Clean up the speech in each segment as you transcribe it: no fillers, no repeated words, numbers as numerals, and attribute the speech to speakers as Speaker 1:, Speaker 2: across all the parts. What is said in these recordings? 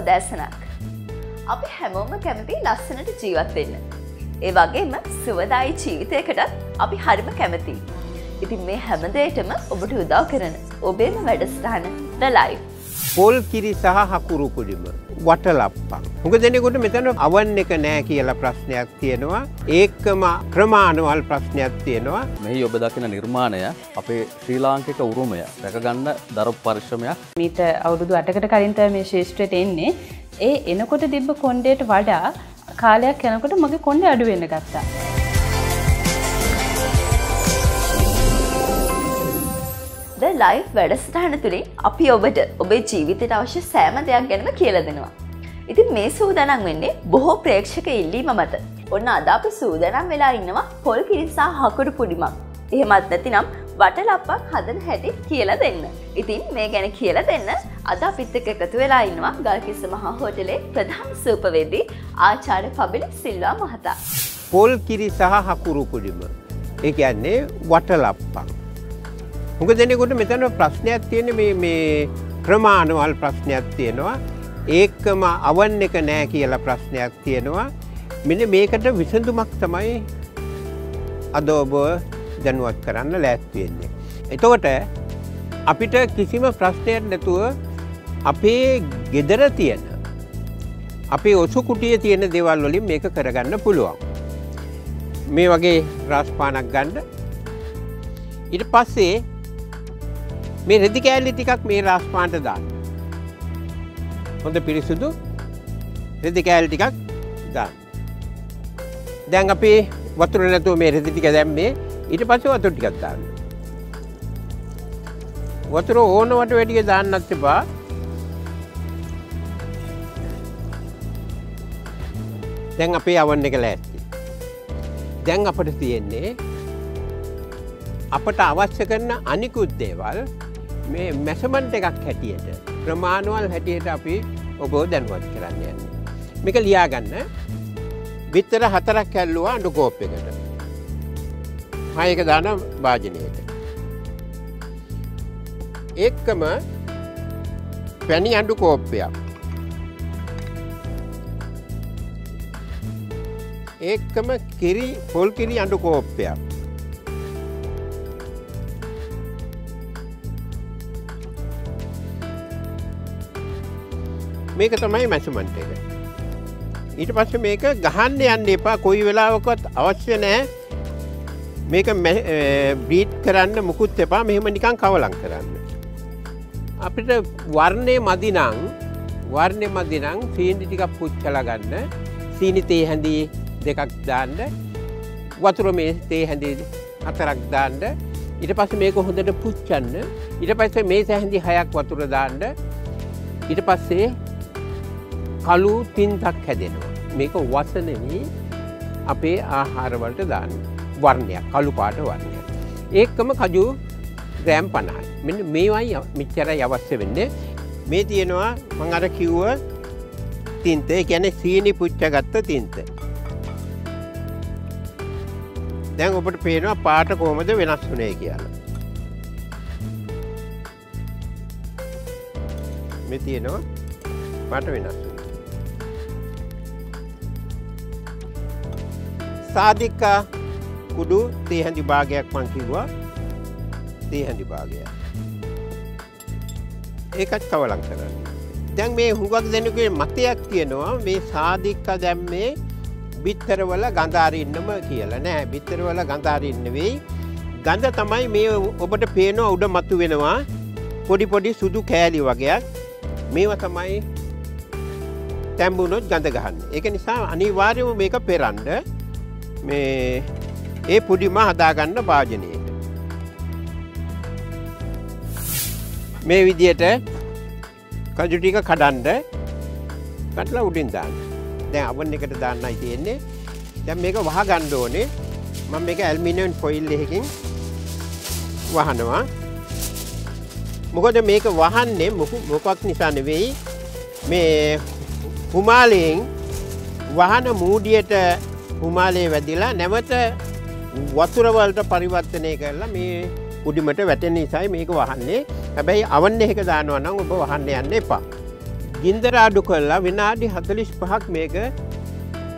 Speaker 1: උදෑසනක්. අපි හැමෝම කැමති ලස්සනට ජීවත් වෙන්න. ඒ වගේම සුවදායි ජීවිතයකටත් අපි හරිම කැමතියි. ඉතින් මේ හැම දෙයකටම ඔබට උදව් කරන ඔබේම වැඩසටහන The Life.
Speaker 2: පොල් කිරි සහ හකුරු පොඩිම වටලප්පන්. හුඟ දෙනෙකුට මෙතන අවන් එක නෑ කියලා ප්‍රශ්නයක් තියෙනවා. ඒකම ක්‍රමානුවල් ප්‍රශ්නයක් තියෙනවා.
Speaker 3: මෙහි ඔබ දකින නිර්මාණය අපේ ශ්‍රී ලාංකික උරුමය රැකගන්න දරපු පරිශ්‍රමයක්.
Speaker 4: මීට අවුරුදු 8කට කලින් තමයි මේ ශේෂ්ත්‍රයට එන්නේ. ඒ එනකොට තිබ්බ කොණ්ඩයට වඩා කාලයක් යනකොට මගේ කොණ්ඩේ අඩු වෙන්න ගත්තා.
Speaker 1: The Life වැඩසටහන තුළින් අපි ඔබට ඔබේ ජීවිතයට අවශ්‍ය සෑම දෙයක් ගැනම කියලා දෙනවා. ඉතින් මේ සූදානම් වෙන්නේ බොහෝ ප්‍රේක්ෂක ඉල්ලීම මත. ඔන්න අද අපි සූදානම් වෙලා ඉන්නවා පොල් කිරි සහ හකුරු පුඩිමක්. එහෙමත් නැතිනම් වටලප්පක් හදන හැටි කියලා දෙන්න. ඉතින් මේ ගැන කියලා දෙන්න අද අපිත් එක්ක එකතු වෙලා ඉන්නවා ගල්කිස්ස මහා හෝටලේ ප්‍රධාන සූපවේදී ආචාර්ය පබිල සිල්වා මහතා.
Speaker 2: පොල් කිරි සහ හකුරු පුඩිම. ඒ කියන්නේ වටලප්පක්. හුඟ දෙනෙකුට මෙතන ප්‍රශ්නයක් තියෙන්නේ මේ ක්‍රමානුවල් ප්‍රශ්නයක් තියෙනවා. ඒකම අවන් එක නෑ කියලා ප්‍රශ්නයක් තියෙනවා. මෙන්න මේකට විසඳුමක් තමයි අද ඔබ දැනුවත් කරන්න ලෑස්ති වෙන්නේ. එතකොට අපිට කිසිම ප්‍රශ්නයක් නැතුව අපේ ගෙදර තියෙන අපේ ඔසු කුටියේ තියෙන දේවල් වලින් මේක කරගන්න පුළුවන්. මේ වගේ රාස් පානක් ගන්න. ඊට පස්සේ මේ රෙදි කෑලි ටිකක් මේ රාස් පානට දාන්න. හොඳ පිරිසුදු රෙදි කෑලි ටිකක් දාන්න. දැන් අපි වතුර නැතුව මේ රෙදි ටික දැම්මේ. ඊට පස්සේ වතුර ටිකක් දාන්න. වතුර ඕනවට වැඩිය දාන්නත් එපා. දැන් අපේ අවන් එක ලෑස්ති. දැන් අපිට තියෙන්නේ අපට අවශ්‍ය කරන අනිකුත් දේවල් මේ මැෂර්මන්ට් එකක් හැටියට ප්‍රමාණවල් හැටියට අපි ඔබව දැනුවත් කරන්න යන්නේ. මේක ලියා ගන්න. බිත්තර 4ක් ඇල්ලුවා අඬු කෝප් එකට. මම ඒක දාන භාජනයට. ඒකම පැණි අඬු කෝප්පයක්. ඒකම කිරි පොල් කිරි අඬු කෝප්පයක්. මේක තමයි මැෂර්මන්ට් එක. ඊට පස්සේ මේක ගහන්න යන්න එපා. කොයි වෙලාවකවත් අවශ්‍ය නෑ. මේක බීට් කරන්න මුකුත් එපා. මෙහෙම නිකන් කවලම් කරන්න. අපිට වර්ණය මදි නම් සීනි ටිකක් පුච්චලා ගන්න. සීනි තේ හැඳි 2ක් දාන්න. වතුර මේ තේ හැඳි 4ක් දාන්න. ඊට පස්සේ මේක හොඳට පුච්චන්න. ඊට පස්සේ මේ හැඳි 6ක් වතුර දාන්න. ඊට පස්සේ කළු තින්තක් හැදෙනවා. මේක වස නෙවෙයි අපේ ආහාර වලට දාන වර්ණයක්, කළු පාට වර්ණයක්. ඒකම කජු ග්‍රෑම් 50යි. මෙන්න මේවයි මෙච්චරයි අවශ්‍ය වෙන්නේ. මේ තියෙනවා මං අර කිව්ව තින්ත. ඒ කියන්නේ සීනි පුච්චගත්ත තින්ත. දැන් ඔබට පේනවා පාට කොහොමද වෙනස් වුනේ කියලා. මේ තියෙනවා පාට වෙනස් වුණා. සාදිකා කුඩු තේ හැඳි භාගයක් මං කිව්වා. තේ හැඳි භාගයක්. ඒකත් කවලම් කරන්න. දැන් මේ හුඟක් දෙනෙකුගේ මතයක් තියෙනවා මේ සාදිකා දැම්මේ බිත්තරවල ගඳ අරින්නම කියලා. නෑ, බිත්තරවල ගඳ අරින්න නෙවෙයි. ගඳ තමයි මේ ඔබට පේනවා උඩ මතු වෙනවා පොඩි පොඩි සුදු කෑලි වගේක්. මේවා තමයි තැඹුණොත් ගඳ ගහන්නේ. ඒක නිසා අනිවාර්යයෙන්ම මේක පෙරන්න මේ ඒ පුඩිම හදාගන්න භාජනයට. මේ විදියට කජු ටික කඩන්න, කඩලා උඩින් දාන්න. දැන් අවන් එකට දාන්නයි තියෙන්නේ. දැන් මේක වහ ගන්න ඕනේ. මම මේක ඇලුමිනියම් ෆොයිල් එකකින් වහනවා. මොකද මේක වහන්නේ මොකක් නිසා නෙවෙයි, මේ හිමාලයෙන් වහන මූඩියට හිමාලයේ වැදිලා නැවත වතුර වලට පරිවර්තනය කරලා මේ උඩිමට වැටෙන නිසායි මේක වහන්නේ. හැබැයි අවන් එකක දානවා නම් ඔබ වහන්න යන්න එපා. ගින්දර අඩු කරලා විනාඩි 45ක් මේක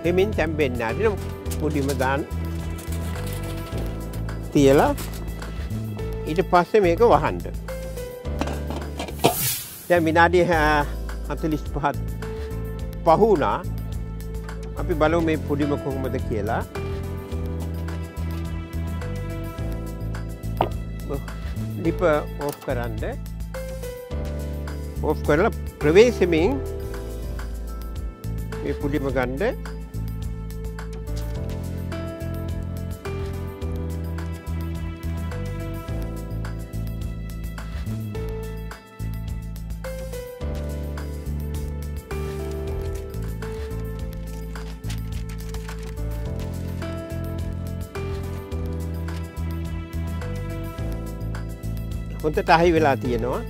Speaker 2: හිමින් තැම්බෙන්න අරින්න. පොඩිම දාන්න තියලා ඊට පස්සේ මේක වහන්න. දැන් විනාඩි 45 පහ වුණා. අපි බලමු මේ පොඩිම කොහොමද කියලා. ලිප ඔෆ් කරන්න. ඔෆ් කරලා ප්‍රවේශමෙන් මේ පුඩිම ගන්න. හොඳට අහි වෙලා තියෙනවා.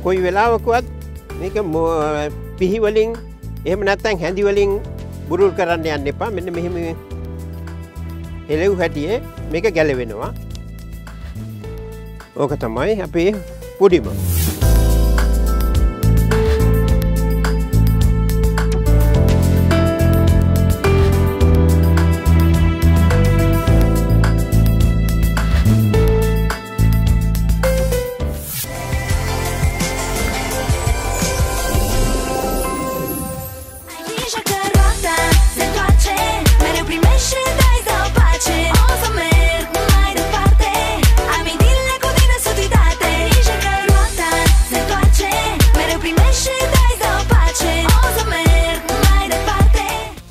Speaker 2: කොයි වෙලාවකවත් මේක පිහි වලින් එහෙම නැත්නම් හැඳි වලින් බුරුල් කරන්න යන්න එපා. මෙන්න මෙහෙම හෙලෙව් හැටියේ මේක ගැලවෙනවා. ඕක තමයි අපේ පුඩිම.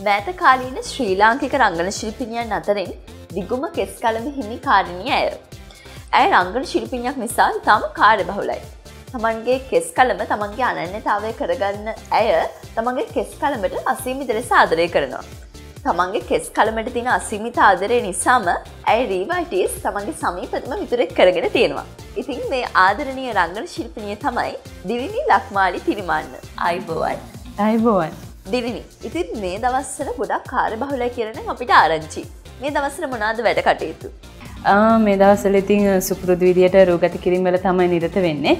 Speaker 1: මෑත කාලීන ශ්‍රී ලාංකික රංගන ශිල්පිනියන් අතරින් දිගුම කෙස් කලම හිමි කාරිණිය ඇය. ඇය රංගන ශිල්පිනියක් නිසා ඉතාම කාර්යබහුලයි. තමන්ගේ කෙස් කලම තමන්ගේ අනන්‍යතාවය කරගන්න ඇය තමන්ගේ කෙස් කලමට අසීමිත ලෙස ආදරය කරනවා. තමන්ගේ කෙස් කලමට තියෙන අසීමිත ආදරය නිසාම ඇය රීවයිටිස් තමන්ගේ සමීපතම මිතුරෙක් කරගෙන තියෙනවා. ඉතින් මේ ආදරණීය රංගන ශිල්පිනිය තමයි දිලිනි ලක්මාලි තිරිමාන්න. ආයුබෝවන්.
Speaker 4: ආයුබෝවන්.
Speaker 1: දිලිනි, ඉතින් මේ දවස්වල ගොඩක් කාර්යබහුලයි කියලා නම් අපිට ආරංචි. මේ දවස්වල මොනවාද වැඩ කටයුතු?
Speaker 4: මේ දවස්වල ඉතින් සුපුරුදු විදියට රූගත කිරීම වල තමයි නිරත වෙන්නේ.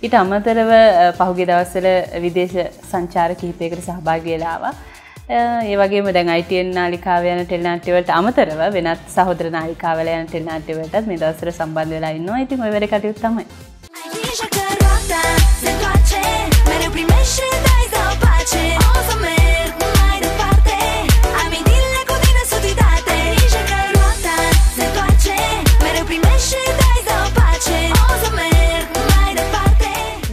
Speaker 4: ඊට අමතරව පහුගිය දවස්වල විදේශ සංචාර කිහිපයකට සහභාගී වෙලා ආවා. ඒ වගේම දැන් ITN නාලිකාව යන ටෙලි නාට්‍ය වලට අමතරව වෙනත් සහෝදර නාලිකාවල යන ටෙලි නාට්‍ය වලටත් මේ දවස්වල සම්බන්ධ වෙලා ඉන්නවා. ඉතින් ওই වැඩ කටයුතු තමයි.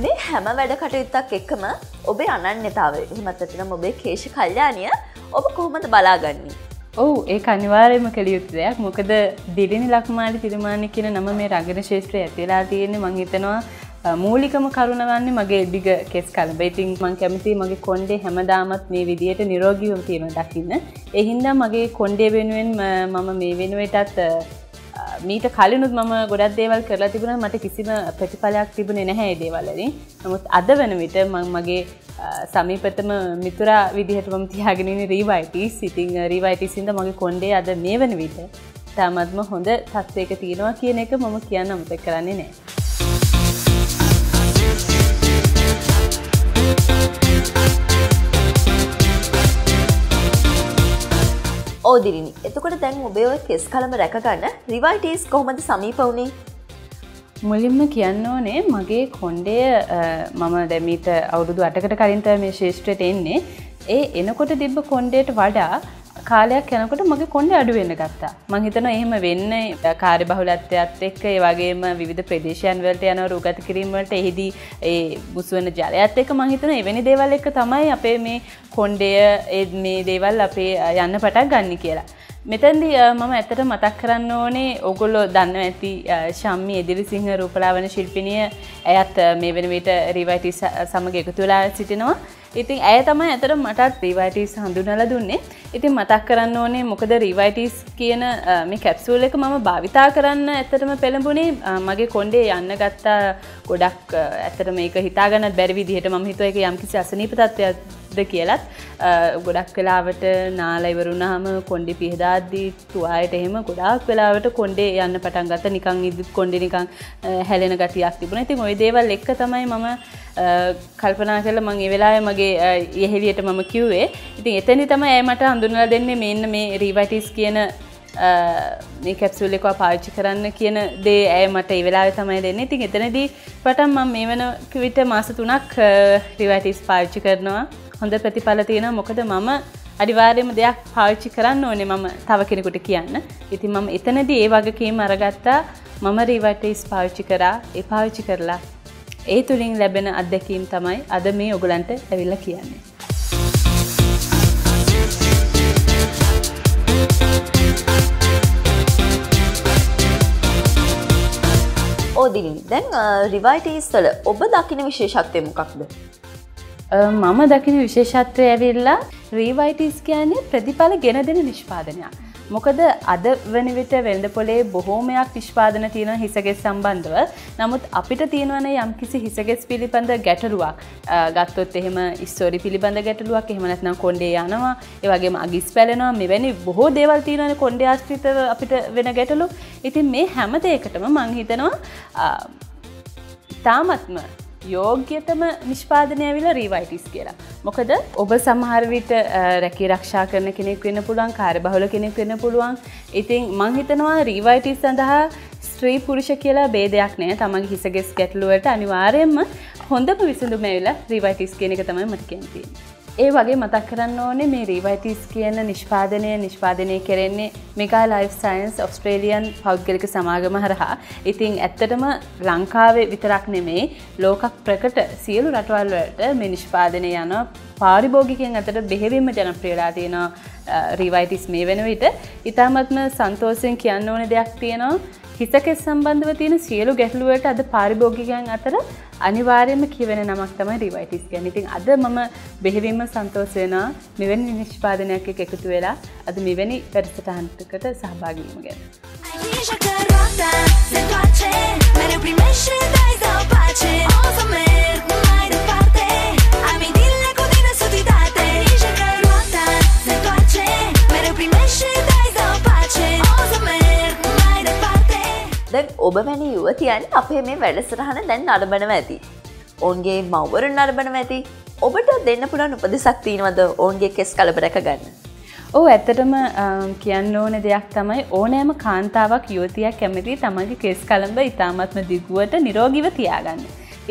Speaker 1: මේ හැම වැඩ කටයුත්තක් එක්කම ඔබේ අනන්‍යතාවය, එහෙමත් නැත්නම් ඔබේ කේශ කල්යාණිය ඔබ කොහොමද බලාගන්නේ?
Speaker 4: ඔව්, ඒක අනිවාර්යයෙන්ම කළ යුතු දෙයක්. මොකද දිලිනි ලක්මාලි තිරිමාන්න කියන නම මේ රංගන ක්ෂේත්‍රයේ ඇති වෙලා තියෙන්නේ මං හිතනවා මූලිකම කරුණ වන්නේ මගේ දිග කෙස් කලඹ. ඉතින් මං කැමතියි මගේ කොණ්ඩේ හැමදාමත් මේ විදියට නිරෝගීවම තියෙනවා දකින්න. ඒ හින්දා මගේ කොණ්ඩේ වෙනුවෙන් මම මේ වෙනුවටත් මීට කලිනුත් මම ගොඩක් දේවල් කරලා තිබුණා. මට කිසිම ප්‍රතිඵලයක් තිබුණේ නැහැ ඒ දේවල් වලින්. නමුත් අද වෙන විට මං මගේ සමීපතම මිතුරා විදිහට මම තියාගෙන ඉන්නේ රීවයිටිස්. ඉතින් රීවයිටිස් හින්දා මගේ කොණ්ඩේ අද මේ වෙන විට තාමත්ම හොඳ තත්ත්වයක තියෙනවා කියන එක මම කියන්න අමතක කරන්නේ නැහැ.
Speaker 1: ඔව් දිලිනි, එතකොට දැන් ඔබේ ඔය කෙස් කලම රැකගන්න රිවයිටිස් කොහොමද සමීප වුණේ?
Speaker 4: මුලින්ම කියන්න ඕනේ මගේ කොණ්ඩය මම දැන් මීට අවුරුදු 8කට කලින් තමයි මේ ශේෂ්ත්‍රයට එන්නේ. ඒ එනකොට තිබ්බ කොණ්ඩයට වඩා කාලයක් යනකොට මගේ කොණ්ඩේ අඩු වෙන්න ගත්තා. මං හිතනවා එහෙම වෙන්නේ කාර්යබහුලත්වයත් එක්ක, ඒ වගේම විවිධ ප්‍රදේශයන් වලට යන රූගත කිරීම වලට එහිදී ඒ මුසු වෙන ජලයත් එක්ක මං හිතනවා එවැනි දේවල් එක්ක තමයි අපේ මේ කොණ්ඩය මේ දේවල් අපේ යන්න පටන් ගන්න කියලා. මෙතෙන්දී මම ඇත්තට මතක් කරන්න ඕනේ ඕගොල්ලෝ දන්නවා ඇති ශම්මි එදිරිසිංහ රූපලාවන්‍ය ශිල්පිනිය ඇයත් මේ වෙන විට රිවයිටිස් සමග එකතු වෙලා සිටිනවා. ඉතින් ඇය තමයි ඇත්තට මටත් රිවයිටිස් හඳුන්වලා දුන්නේ. ඉතින් මතක් කරන්න ඕනේ මොකද රිවයිටිස් කියන මේ කැප්සූල් එක මම භාවිතා කරන්න ඇත්තටම පෙළඹුණේ මගේ කොණ්ඩේ යන්න ගත්තා ගොඩක්. ඇත්තට මේක හිතා ගන්නත් බැරි විදිහට මම හිතුවා ඒක යම්කිසි අසනීප තත්ත්වයක්ද කියලත්. ගොඩක් වෙලාවට නාලා ඉවර වුණාම කොණ්ඩේ පිහදාද්දි තුවායට එහෙම ගොඩාක් වෙලාවට කොණ්ඩේ යන්න පටන් ගත්තා. නිකන් ඉද්දිත් කොණ්ඩේ නිකන් හැලෙන ගතියක් තිබුණා. ඉතින් ওই දේවල් එක්ක තමයි මම කල්පනා කරලා මං ඒ වෙලාවේ මගේ යෙහෙලියට මම කිව්වේ. ඉතින් එතනදි තමයි ඇය මට හඳුන්වලා දෙන්නේ මෙන්න මේ රිවයිටිස් කියන මේ කැප්සූල් එක පාවිච්චි කරන්න කියන දේ ඇය මට ඒ වෙලාවේ තමයි දෙන්නේ. ඉතින් එතනදී පටන් මම මේ වෙන විට මාස 3ක් රිවයිටිස් පාවිච්චි කරනවා. හොඳ ප්‍රතිඵල තියෙනවා. මොකද මම අනිවාර්යයෙන්ම දෙයක් පාවිච්චි කරන්න ඕනේ මම තව කෙනෙකුට කියන්න. ඉතින් මම එතනදී ඒ වගකීම අරගත්තා. මම රිවයිටිස් පාවිච්චි කරා. ඒ පාවිච්චි කරලා ඒ තුලින් ලැබෙන අත්දැකීම් තමයි අද මේ ඔයගලන්ට ඇවිල්ලා කියන්නේ.
Speaker 1: ඔව් දිලිනි, දැන් රිවයිටිස් වල ඔබ දකින විශේෂත්වය මොකක්ද?
Speaker 4: මම දකින විශේෂත්වය ඇවිල්ලා රිවයිටිස් කියන්නේ ප්‍රතිඵල ගෙන දෙන නිෂ්පාදනයක්. මොකද අද වන විට වෙළඳ පොලේ බොහෝමයක් නිෂ්පාදන තියෙනවා හිසකෙස් සම්බන්ධව. නමුත් අපිට තියෙනවනේ යම්කිසි හිසකෙස් පිළිබඳ ගැටලුවක්. ගත්තොත් එහෙම ඉස්සෝරි පිළිබඳ ගැටලුවක්, එහෙම නැත්නම් කොණ්ඩේ යනවා, ඒ වගේම අගිස් පැලෙනවා, මෙවැනි බොහෝ දේවල් තියෙනවනේ කොණ්ඩේ ආශ්‍රිතව අපිට වෙන ගැටලු. ඉතින් මේ හැම දෙයකටම මං හිතනවා ඉතාමත්ම යෝග්‍යතම නිෂ්පාදනය ඇවිල්ලා රිවයිටිස් කියලා. මොකද ඔබ සමහර විට රැකී රක්ෂා කරන කෙනෙක් වෙන්න පුළුවන්, කාර්යබහුල කෙනෙක් වෙන්න පුළුවන්. ඉතින් මං හිතනවා රිවයිටිස් සඳහා ස්ත්‍රී පුරුෂ කියලා ભેදයක් නෑ. තමන්ගේ හිසකෙස් ගැටලු වලට අනිවාර්යයෙන්ම හොඳම විසඳුම ඇවිල්ලා රිවයිටිස් කියන එක තමයි මට කියන්න තියෙන්නේ. ඒ වගේ මතක් කරන්න ඕනේ මේ රිවයිටිස් කියන නිෂ්පාදනය කෙරෙන්නේ මෙගා ලයිෆ් සයන්ස් ඔස්ට්‍රේලියන් පෞද්ගලික සමාගම හරහා. ඉතින් ඇත්තටම ලංකාවේ විතරක් නෙමෙයි ලෝක ප්‍රකට සියලු රටවල් වලට මේ නිෂ්පාදනය යන පාරිභෝගිකයන් අතර බෙහෙවින්ම ජනප්‍රිය වෙලා තියෙනවා රිවයිටිස් මේ වෙන විට. ඉතාමත්ම සන්තෝෂයෙන් කියන්න ඕනේ දෙයක් තියෙනවා. හිසකෙස් සම්බන්ධව තියෙන සියලු ගැටලු වලට අද පාරිභෝගිකයන් අතර අනිවාර්යයෙන්ම කියවෙන නමක් තමයි රිවයිටිස් කියන්නේ. ඉතින් අද මම බෙහෙවින්ම සන්තෝෂ වෙනවා මෙවැනි නිෂ්පාදනයක් එක්ක එකතු වෙලා අද මෙවැනි වැඩසටහනකට සහභාගී වීම ගැන.
Speaker 1: දැන් ඔබ වැනි යුවතියන් අපේ මේ වැඩසටහන දැන් නරඹනවා ඇති. ඔවුන්ගේ මව්වරුන් නරඹනවා ඇති. ඔබට දෙන්න පුළුවන් උපදෙසක් තියෙනවද ඔවුන්ගේ කෙස් කලබ රැක ගන්න?
Speaker 4: ඔව්, ඇත්තටම කියන්න ඕනේ දෙයක් තමයි ඕනෑම කාන්තාවක් යුවතියක් කැමති තමන්ගේ කෙස් කලඹ ඉතාමත්ම දිගුවට නිරෝගීව තියාගන්න.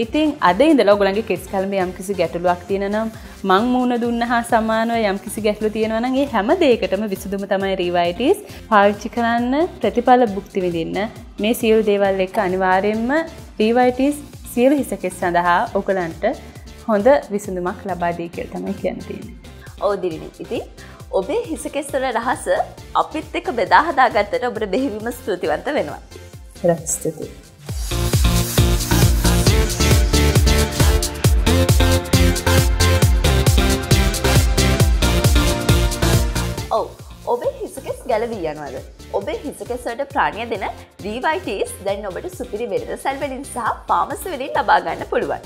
Speaker 4: ඉතින් අද ඉඳලා ඔයගොල්ලන්ගේ කෙස් කලඹේ යම්කිසි ගැටලුවක් තියෙනවා නම් මං මූණ දුන්න හා සමානව යම්කිසි ගැටලු තියෙනවා නම් ඒ හැම දෙයකටම විසඳුම තමයි රිවයිටිස්. පාවිච්චි කරන්න, ප්‍රතිඵල භුක්ති විඳින්න. මේ සියලු දේවල් එක්ක අනිවාර්යයෙන්ම රිවයිටිස් සියලු හිසකෙස් සඳහා ඔයගොල්ලන්ට හොඳ විසඳුමක් ලබා දෙයි කියලා තමයි කියන්න තියෙන්නේ.
Speaker 1: ඔව් දිලිනි, ඉතින් ඔබේ හිසකෙස් වල රහස අපිත් එක්ක බෙදා හදාගත්තට ඔබට බෙහෙවින්ම ස්තුතිවන්ත වෙනවා.
Speaker 4: ස්තුතියි.
Speaker 1: ඔව්, ඔබේ හිසකෙස් ගැලවී යනවද? ඔබේ හිසකෙස් වලට ප්‍රාණය දෙන රිවයිටිස් දැන් ඔබට සුපිරි වෙළඳසල් වලින් සහ ෆාමසි වලින් ලබා ගන්න පුළුවන්.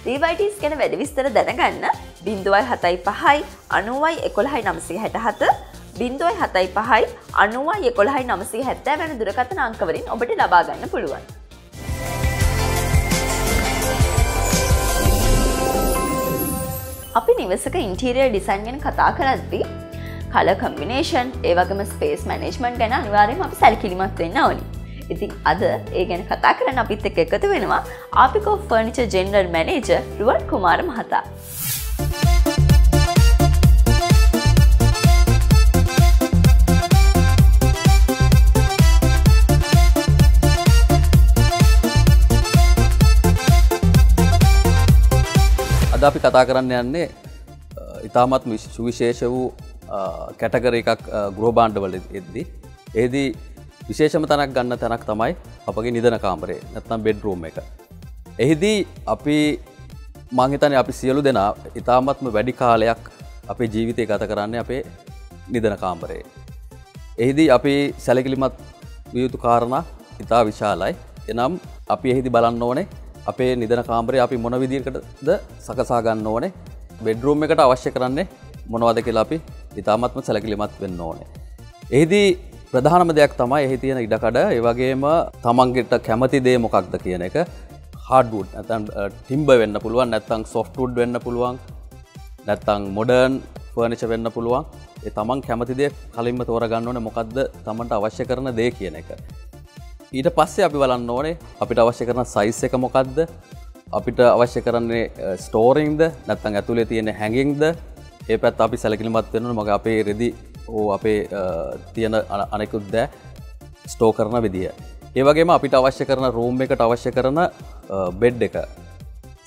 Speaker 1: රිවයිටිස් ගැන වැඩි විස්තර දැනගන්න 075 90 11 967 075 90 11 970 වෙන දුරකථන අංක වලින් ඔබට ලබා ගන්න පුළුවන්. අපි නිවසක ඉන්ටීරියර් ඩිසයින් ගැන කතා කරද්දී කලර් කොම්බිනේෂන්, ඒ වගේම ස්පේස් මැනේජ්මන්ට් ගැන අනිවාර්යයෙන්ම අපි සැලකිලිමත් වෙන්න ඕනි. ඉතින් අද ඒ ගැන කතා කරන්න අපිත් එක්ක එකතු වෙනවා ආපිකෝ ෆර්නිචර් ජෙනරල් මැනේජර් රුවන් කුමාර මහතා.
Speaker 3: අද අපි කතා කරන්න යන්නේ ඉතාමත් සුවිශේෂ වූ කැටගරි එකක් ගෘහ භාණ්ඩවල එද්දී එහිදී විශේෂම තැනක් ගන්න තැනක් තමයි අපගේ නිදන කාමරය නැත්නම් බෙඩ්රූම් එක. එහිදී අපි මං හිතන්නේ අපි සියලු දෙනා ඉතාමත්ම වැඩි කාලයක් අපේ ජීවිතය ගත කරන්නේ අපේ නිදන කාමරයේ. එහිදී අපි සැලකිලිමත් විය යුතු කාරණා ඉතා විශාලයි. එනම් අපි එහිදී බලන්න ඕනේ අපේ නිදන කාමරය අපි මොන විදිහකටද සකසා ගන්න ඕනේ, බෙඩ්රූම් එකට අවශ්‍ය කරන්නේ මොනවද කියලා අපි ඉතාමත්ම සැලකිලිමත් වෙන්න ඕනේ. එහිදී ප්‍රධානම දෙයක් තමයි එහි තියෙන ඉඩකඩ, ඒ වගේම තමන්ගෙට කැමති දේ මොකක්ද කියන එක. හાર્ඩ්වුඩ් නැත්නම් ටිම්බර් වෙන්න පුළුවන්, නැත්නම් සොෆ්ට්වුඩ් වෙන්න පුළුවන්, නැත්නම් මොඩර්න් ෆර්නිචර් වෙන්න පුළුවන්. ඒ තමන් කැමති දේ කලින්ම තෝරගන්න ඕනේ මොකද්ද තමන්ට අවශ්‍ය කරන දේ කියන එක. ඊට පස්සේ අපි බලන්න ඕනේ අපිට අවශ්‍ය කරන සයිස් එක මොකද්ද, අපිට අවශ්‍ය කරන්නේ ස්ටෝරින්ග්ද නැත්නම් ඇතුලේ තියෙන හැංගින්ග්ද, ඒ පැත්ත අපි සැලකිලිමත් වෙන්න ඕනේ. මොකද අපේ රෙදි හෝ අපේ තියෙන අනෙකුත් දෑ ස්ටෝර් කරන විදිය. ඒ වගේම අපිට අවශ්‍ය කරන රූම් එකට අවශ්‍ය කරන බෙඩ් එක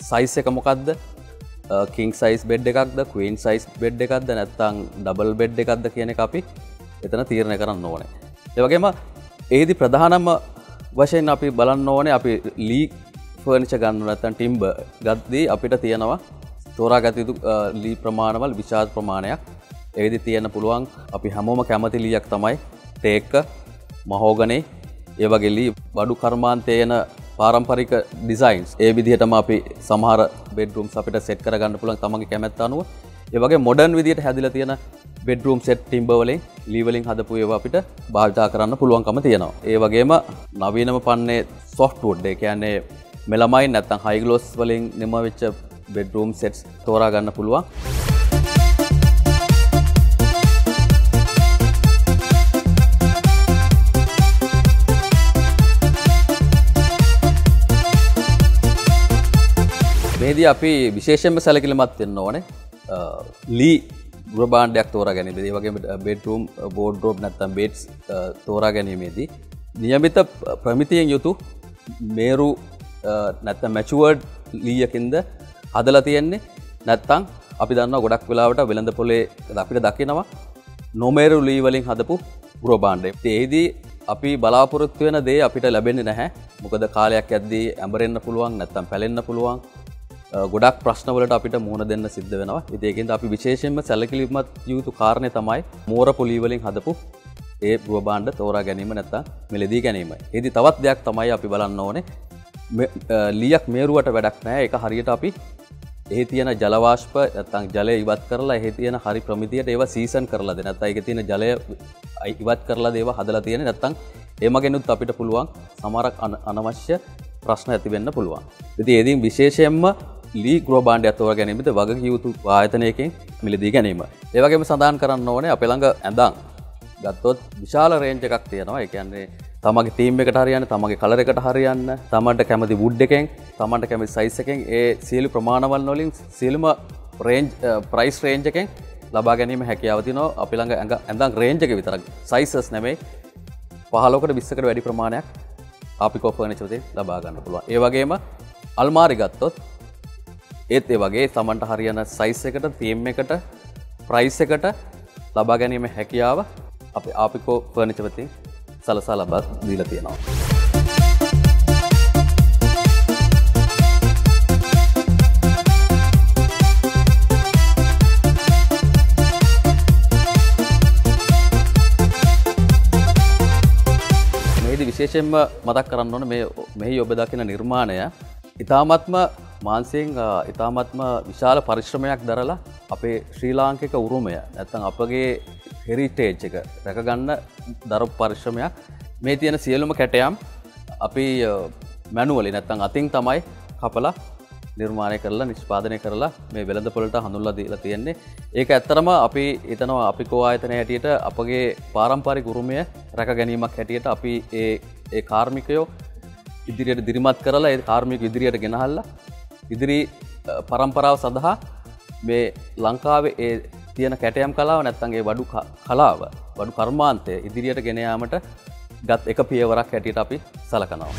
Speaker 3: සයිස් එක මොකද්ද, කිං සයිස් බෙඩ් එකක්ද, ක්වීන් සයිස් බෙඩ් එකක්ද, නැත්නම් ඩබල් බෙඩ් එකක්ද කියන එක අපි එතන තීරණය කරන්න ඕනේ. ඒ වගේම ඒදි ප්‍රධානම වශයෙන් අපි බලන්න ඕනේ අපි ලී ෆර්නිචර් ගන්න නැත්නම් ටිම්බර් ගද්දී අපිට තියෙනවා තෝරාගත යුතු ලී ප්‍රමාණවල විශාල ප්‍රමාණයක්. ඒදි තියෙන්න පුළුවන් අපි හැමෝම කැමති ලීයක් තමයි තේක්ක, මහෝගනේ, ඒ වගේ ලී බඩු කර්මාන්තයේ එන පාරම්පරික ඩිසයින්ස්. ඒ විදිහටම අපි සමහර බෙඩ්රූම්ස් අපිට සෙට් කරගන්න පුළුවන් තමන්ගේ කැමැත්ත අනුව. ඒ වගේ මොඩර්න් විදිහට හැදිලා තියෙන බෙඩ්රූම් සෙට් ටිම්බර් වලින් ලී වලින් හදපු ඒවා අපිට භාවිතා කරන්න පුළුවන්කම තියෙනවා. ඒ වගේම නවීනම පන්නේ සොෆ්ට්වුඩ්, ඒ කියන්නේ මෙලමයින් නැත්නම් හයි ග්ලොස් වලින් නිම වෙච්ච බෙඩ්රූම් සෙට්ස් තෝරා ගන්න පුළුවන්. මේදී අපි විශේෂයෙන්ම සැලකිලිමත් වෙන්න ඕනේ ලී ගෘහ භාණ්ඩයක් තෝරා ගැනීමේදී, ඒ වගේම බෙඩ්රූම් වෝඩ්‍රෝබ් නැත්නම් බෙඩ්ස් තෝරා ගැනීමේදී නියමිත ප්‍රමිතියෙන් යුතු මේරු නැත්නම් මැචුවර්ඩ් ලීයකින්ද හදලා තියෙන්නේ, නැත්නම් අපි දන්නවා ගොඩක් වෙලාවට වෙළඳ පොලේ අපිට දකිනවා නොමේරු ලී වලින් හදපු ගෘහ භාණ්ඩ. ඉතින් ඒදී අපි බලාපොරොත්තු වෙන දේ අපිට ලැබෙන්නේ නැහැ. මොකද කාලයක් යද්දී ඇඹරෙන්න පුළුවන්, නැත්නම් පැලෙන්න පුළුවන්. ගොඩක් ප්‍රශ්නවලට අපිට මුහුණ දෙන්න සිද්ධ වෙනවා. ඉතින් ඒකෙන්ද අපි විශේෂයෙන්ම සැලකිලිමත් යුතු කාරණේ තමයි මෝරපු ලී වලින් හදපු ඒ ගෘහ භාණ්ඩ තෝරා ගැනීම නැත්නම් මිලදී ගැනීමයි. ඒදී තවත් දෙයක් තමයි අපි බලන්න ඕනේ, ලීයක් මේරුවට වැඩක් නෑ. ඒක හරියට අපි එහි තියෙන ජල වාෂ්ප නැත්නම් ජලය ඉවත් කරලා එහි තියෙන හරි ප්‍රමිතියට ඒවා සීසන් කරලා දෙන්න. නැත්නම් ඒකේ තියෙන ජලය ඉවත් කරලා ඒවා හදලා තියෙන්නේ. නැත්නම් ඒ මගෙනුත් අපිට පුළුවන් සමහරක් අනවශ්‍ය ප්‍රශ්න ඇති වෙන්න පුළුවන්. ඉතින් ඒදීන් විශේෂයෙන්ම ලී ගෘහ භාණ්ඩයක් තෝරා ගැනීමද වගකිය යුතු ආයතනයකින් මිලදී ගැනීම. ඒ වගේම සඳහන් කරන්න ඕනේ අපේ ළඟ ඇඳන් ගත්තොත් විශාල රේන්ජ් එකක් තියෙනවා. ඒ කියන්නේ තමන්ගේ තීම් එකට හරියන්න, තමන්ගේ කලර් එකට හරියන්න, තමන්ට කැමති වුඩ් එකෙන්, තමන්ට කැමති සයිස් එකෙන් ඒ සියලු ප්‍රමාණවල් වලින් සියලුම රේන්ජ් ප්‍රයිස් රේන්ජ් එකෙන් ලබා ගැනීම හැකියාව තියෙනවා. අපි ළඟ ඇඳන් රේන්ජ් එක විතරක් සයිසස් නෙමෙයි 15කට 20කට වැඩි ප්‍රමාණයක් ආපිකෝ ෆර්නිචර් වලින් ලබා ගන්න පුළුවන්. ඒ වගේම අල්මාරි ගත්තොත් ඒත් ඒ වගේ තමන්ට හරියන සයිස් එකට, තීම් එකට, ප්‍රයිස් එකට ලබා ගැනීම හැකියාව අපේ ආපිකෝ ෆර්නිචර් වලින් සලසා ලබා දීලා තියෙනවා. මේදී විශේෂයෙන්ම මතක් කරන්න ඕන මේ මෙහි ඔබ දකින නිර්මාණය ඉතාමත්ම මානසිකයෙන් ඉතාමත්ම විශාල පරිශ්‍රමයක් දරලා අපේ ශ්‍රී ලාංකික උරුමය නැත්නම් අපගේ හෙරිටේජ් එක රැකගන්න දරපු පරිශ්‍රමයක්. මේ තියෙන සියලුම කැටයම් අපි මැනුවලි නැත්නම් අතින් තමයි කපලා නිර්මාණය කරලා නිෂ්පාදනය කරලා මේ වෙළඳ පොළට හඳුන්වලා දීලා තියෙන්නේ. ඒක ඇත්තරම අපි හිතනවා අපිකෝ ආයතනය හැටියට අපගේ පාරම්පරික උරුමය රැක ගැනීමක් හැටියට අපි ඒ කාර්මිකයෝ ඉදිරියට දිරිමත් කරලා ඒ කාර්මික ඉදිරියට ගෙනහල්ලා ඉදිරි පරම්පරාව සඳහා මේ ලංකාවේ ඒ තියෙන කැටයම් කලාව නැත්නම් ඒ වඩු කලාව වඩු කර්මාන්තය ඉදිරියට ගෙන යාමට ගත් එක පියවරක් හැටියට අපි සලකනවා.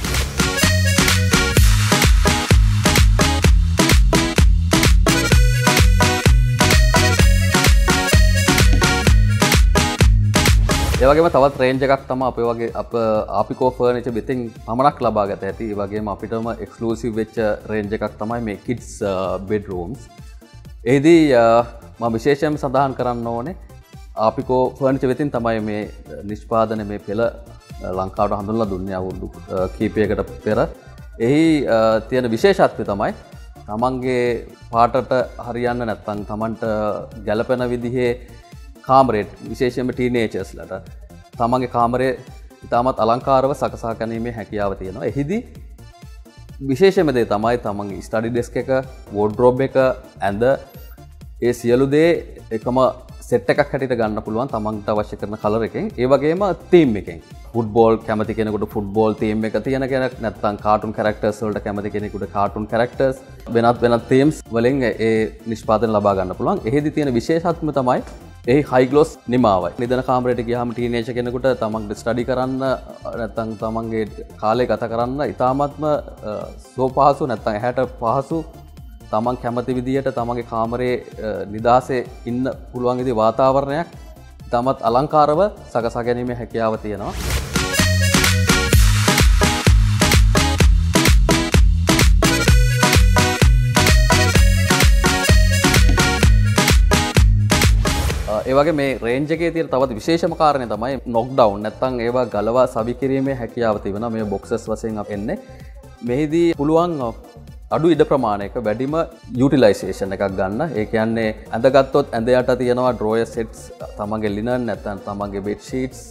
Speaker 3: ඒ වගේම තවත් රේන්ජ් එකක් තමයි අපේ වගේ අප ආපිකෝ ෆර්නිචර් වෙතින් පමණක් ලබා ගත ඇති. ඒ වගේම අපිටම එක්ස්ක්ලූසිව් වෙච්ච රේන්ජ් එකක් තමයි මේ කිඩ්ස් බෙඩ්රූම්ස්. එහිදී මම විශේෂයෙන්ම සඳහන් කරන්න ඕනේ ආපිකෝ ෆර්නිචර් වෙතින් තමයි මේ නිෂ්පාදන මේ පෙළ ලංකාවට හඳුන්වලා දුන්නේ අවුරුදු කීපයකට පෙර. එහි තියෙන විශේෂත්වය තමයි තමන්ගේ පාටට හරියන්න නැත්නම් තමන්ට ගැලපෙන විදිහේ කාමරේට විශේෂයෙන්ම ටීනේජර්ස්ලට තමන්ගේ කාමරය ඉතාමත් අලංකාරව සකසා ගැනීමේ හැකියාව තියෙනවා. එහිදී විශේෂම දේ තමයි තමන්ගේ ස්ටඩි ඩෙස්ක් එක, වෝඩ්‍රෝබ් එක, ඇඳ ඒ සියලු දේ එකම සෙට් එකක් හැටියට ගන්න පුළුවන් තමන්ට අවශ්‍ය කරන කලර් එකෙන්. ඒ වගේම තීම් එකෙන්. ෆුට්බෝල් කැමති කෙනෙකුට ෆුට්බෝල් තීම් එක තියෙන කෙනෙක්, නැත්නම් කාටුන් කැරක්ටර්ස් වලට කැමති කෙනෙකුට කාටුන් කැරක්ටර්ස්, වෙනත් වෙනත් තීම්ස් වලින් ඒ නිෂ්පාදන ලබා ගන්න පුළුවන්. එහෙදි තියෙන විශේෂත්වම තමයි ඒ හයි ග්ලොස් නිමාවයි. නිදන කාමරයට ගියාම ටීනේජර් කෙනෙකුට තමන්ගේ ස්ටඩි කරන්න නැත්නම් තමන්ගේ කාලය ගත කරන්න ඉතාමත්ම සුව පහසු, නැත්නම් ඇහැට පහසු, තමන් කැමති විදියට තමන්ගේ කාමරේ නිදහසේ ඉන්න පුළුවන් විදිහේ වාතාවරණයක් ඉතාමත් අලංකාරව සකසා ගැනීමේ හැකියාව තියෙනවා. ඒ වගේ මේ රේන්ජ් එකේ තියෙන තවත් විශේෂම කාරණය තමයි නොක් ඩවුන්, නැත්නම් ඒවා ගලවා සවි කිරීමේ හැකියාව තිබෙනවා. මේ බොක්සස් වශයෙන් අප එන්නේ. මෙහිදී පුළුවන් අඩු ඉඩ ප්‍රමාණයක වැඩිම යුටිලයිසේෂන් එකක් ගන්න. ඒ කියන්නේ ඇඳ ගත්තොත් ඇඳ යට තියෙනවා ඩ්‍රෝයර් සෙට්ස්, තමන්ගේ ලිනන් නැත්නම් තමන්ගේ බෙඩ් ෂීට්ස්,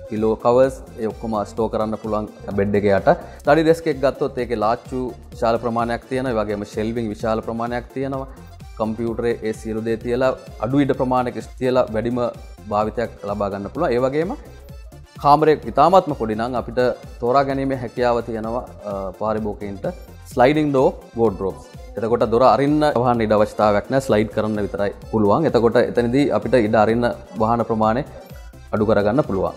Speaker 3: පිලෝ කවර්ස් ඒ ඔක්කොම ස්ටෝර් කරන්න පුළුවන් බෙඩ් එක යට. ස්ටඩි ඩෙස්ක් එක ගත්තොත් ඒකේ ලාච්චු විශාල ප්‍රමාණයක් තියෙනවා. ඒ වගේම ෂෙල්විං විශාල ප්‍රමාණයක් තියෙනවා. කම්පියුටරේ ඒ සියලු දේ තියලා අඩු ඉඩ ප්‍රමාණයක තියලා වැඩිම භාවිතයක් ලබා ගන්න පුළුවන්. ඒ වගේම කාමරය ඉතාමත්ම පොඩි නම් අපිට තෝරා ගැනීමේ හැකියාව තියෙනවා පාරිභෝගිකයින්ට ස්ලයිඩින් ඩෝර් වෝඩ්‍රෝබ්ස්. එතකොට දොර අරින්න වහන්න ඉඩ අවශ්‍යතාවයක් නැහැ, ස්ලයිඩ් කරන්න විතරයි පුළුවන්. එතකොට එතනදී අපිට ඉඩ අරින්න වහන ප්‍රමාණය අඩු කරගන්න පුළුවන්.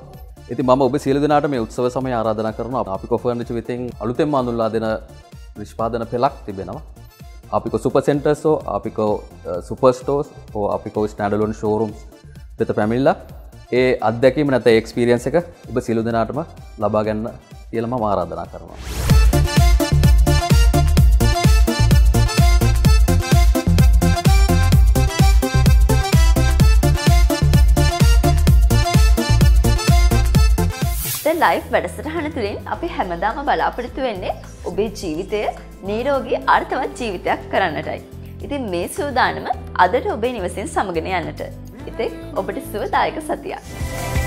Speaker 3: ඉතින් මම ඔබ සියලු දෙනාට මේ උත්සව සමය ආරාධනා කරනවා. අපිකෝ ෆර්නිචර් විතින් අලුතෙන්ම හඳුන්වා දෙන නිෂ්පාදන පෙළක් තිබෙනවා. අපිකෝ සුපර් සෙන්ටර්ස් හෝ අපිකෝ සුපර් ස්ටෝර්ස් හෝ අපිකෝ ස්ටෑන්ඩ් ෂෝරූම්ස් වෙත පැමිණිලා ඒ අත්දැකීම නැත්නම් ඒ එක්ස්පීරියන්ස් එක ඔබ සියලු දෙනාටම ලබා ගන්න කියලා මම ආරාධනා කරනවා.
Speaker 1: ලයිෆ් වැඩසටහන තුළින් අපි හැමදාම බලාපොරොත්තු වෙන්නේ ඔබේ ජීවිතය නිරෝගී අර්ථවත් ජීවිතයක් කරන්නටයි. ඉතින් මේ සූදානම අදට ඔබේ නිවසින් සමගන යන්නට. ඉතින් ඔබට සුවදායක සතියක්.